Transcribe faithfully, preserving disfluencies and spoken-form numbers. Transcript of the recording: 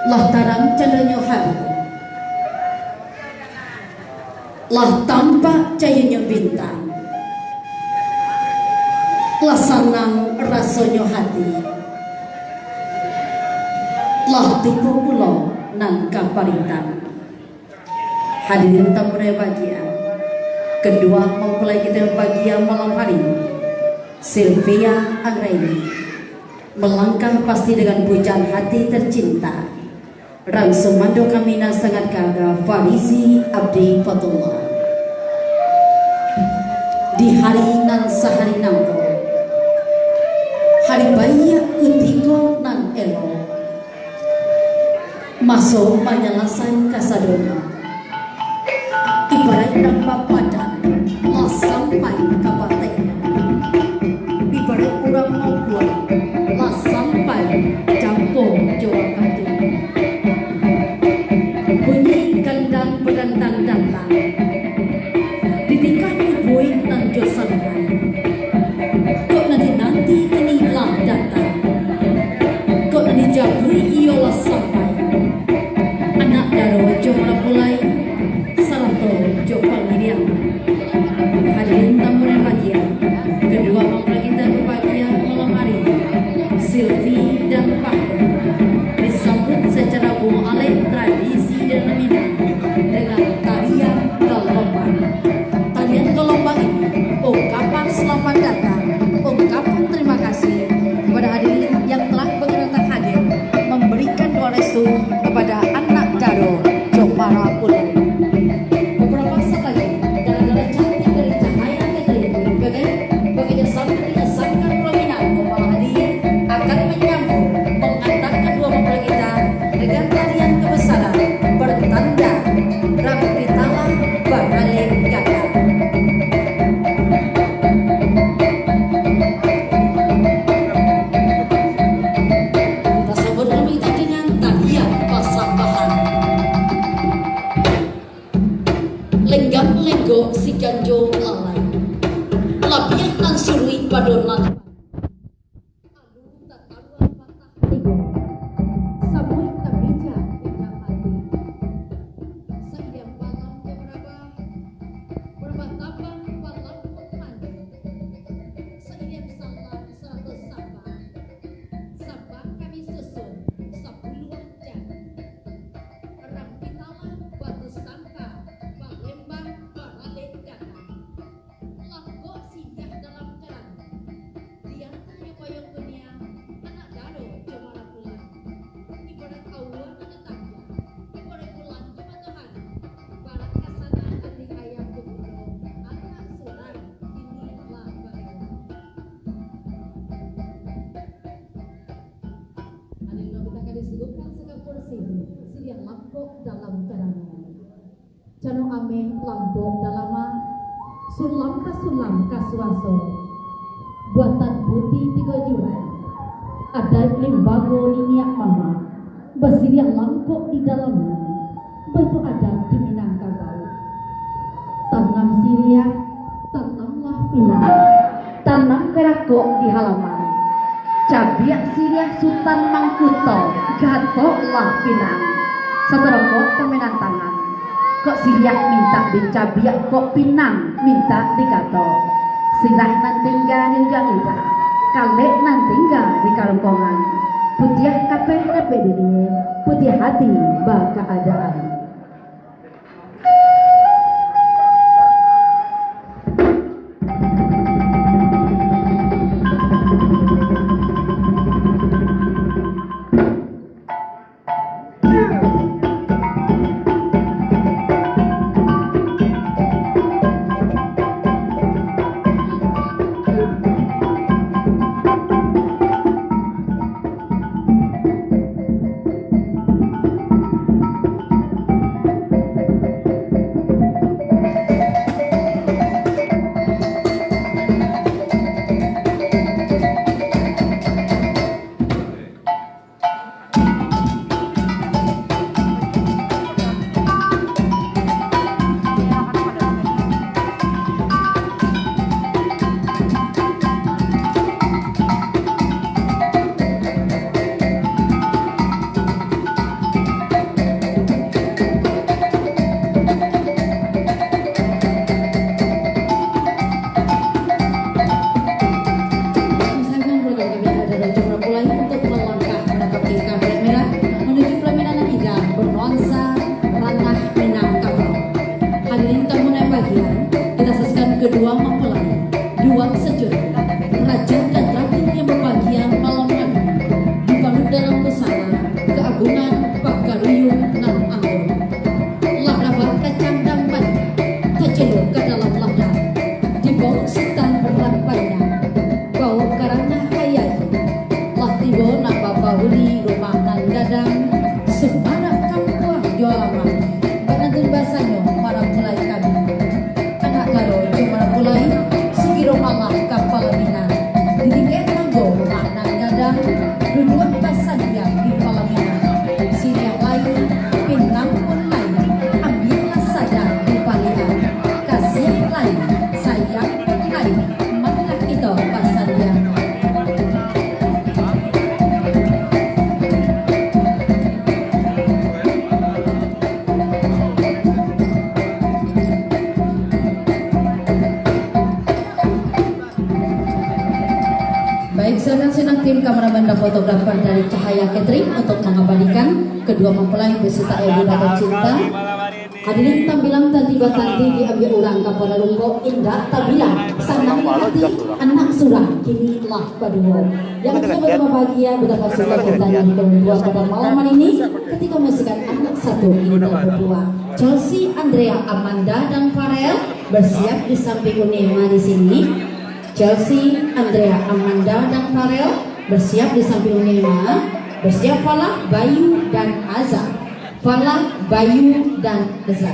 Lah tarang candonyo hari, lah tampak cayonyo bintang, lah sanang rasonyo hati, lah tibo pulo nan ka parintang. Hadirin tamu nan bahagia, kedua mempelai kita yang bahagia malam hari, Sylvia Anggraini, melangkah pasti dengan pujaan hati tercinta, rang sumando kami nan sangat gahaga, Farizi Abdi Fatullah. Di hari nan sahari nangko, hari baiak kutiko nan elok, maso manyalasai kasadonyo. Ibaraik nan bapadan, lah sampai ka bateh. Ibaraik urang mabuang, lah sampai jangko jo wakatu. Bunyi gandang badandang datang, ditikah bubuih nan jo santai. Kok nan dinanti kini lah datang, kok nan dijapuik iyo lah sampai. Anak daro jo marapulai, sarato jo pangiriang. Hadirin tamu nan bahagia, kedua mempelai kita berbahagia malam hari, Silvi dan Fahri, disambut secara bungo alek tradisi di Minang dengan tarian galombang. Tarian galombang ini ungkapan selamat datang, ungkapan terima kasih kepada hadirin yang telah berkenan hadir, memberikan doa restu kepada anak daro jo marapulai. Beberapa saat lagi, dara-dara cantik dari Cahaya Negeri, bagai, bagai sambut dengan sanggar pelaminan, Bapak Hadi akan menyambut, mengantarkan dua mempelai kita dengan tarian kebesaran, bertanda rang pitala baralek gagah. Kita sambut dulu kita dengan tarian pasambahan. Lenggang lenggok si ganjo lalai, labiah nan suruik pado nan. Alu tataruang patah tigo, sabuik tabijak indak mati. Sailiang palam jo barabah, barabah tabang palam pun mandi. Sailiang salam sarato sambah, sambah kami susun sapuluah jari. Rang pitala batu sangka, palembang baralek gagah. Langkok singgah dalam karanyo, di antaranyo payuang kuniang, anak daro jo marapulai. Ibarat aua nan tatanjang, ibarat bulan jo matohari, barat kasana andik ayam jo bundo, anak surang kini lah baranak. Hadirin, kita akan disuguhkan sakapur siriah, siriah langkok dalam karanyo. Cano ameh langkok dalaman, sulam ka sulam ka suaso. Buatan putiah tigo jurai, adaik limbago niniak mamak, basiriah langkok di dalamnyo, baitu adat di Minangkabau. Tanam siriah, tanamlah pinang. Tanam karakok di halaman. Cabiak siriah Sutan Mangkuto, gatoklah pinang. Satarokok pamenan tangan. Kok siriah mintak dicabiak, kok pinang mintak digatok. Sirah nan tingga di ujuang lidah, kalek nan tingga di karongkongan. Putiah kapeh dapek diliek, putiah hati bakaadaan. Puang sajo, rajo dan ratu yang babahagia, malam anu dibalut dalam busana keagungan Pagaruyung nan anggun. Lah rabah kacang dan bana, tacelok ka dalam lada, dibaok sutan barang bana, baok ka ranah hayai. Lah tibo nan babahuni rumah nan gadang, sumarak kampuang jo alamang, banantun basanyo marangkulai kami. Anak garo jo marangkulai, sugiro malah ka palaminan. Diringkek tanggo rumah nan gadang, duduak basandiang di palaminan. Siriah lai, pinang pun lai, ambiaklah sadang dipalian. Kasiah lai, sayang pun lai, marilah kito basandiang. Baik, silakan senang tim kameramen dan fotografer dari Cahaya Catering untuk mengabadikan kedua mempelai beserta ibu dan cinta. Hadirin, tampilan cantik batanti diambiak urang kapala rumbok, indak tabilang, sanang di hati anak surang, kini lah baduo. Yang sudah berbahagia, betapa suka kita yang kedua pada malam hari ini, ketika menyaksikan anak satu indah berdua. Chelsea Andrea Amanda dan Farel bersiap di samping Uni Ema di sini. Chelsea Andrea Amanda dan Farel bersiap di samping Uni Ema. Bersiap Falah, Bayu, dan Azhar. Falah, Bayu, dan Azhar.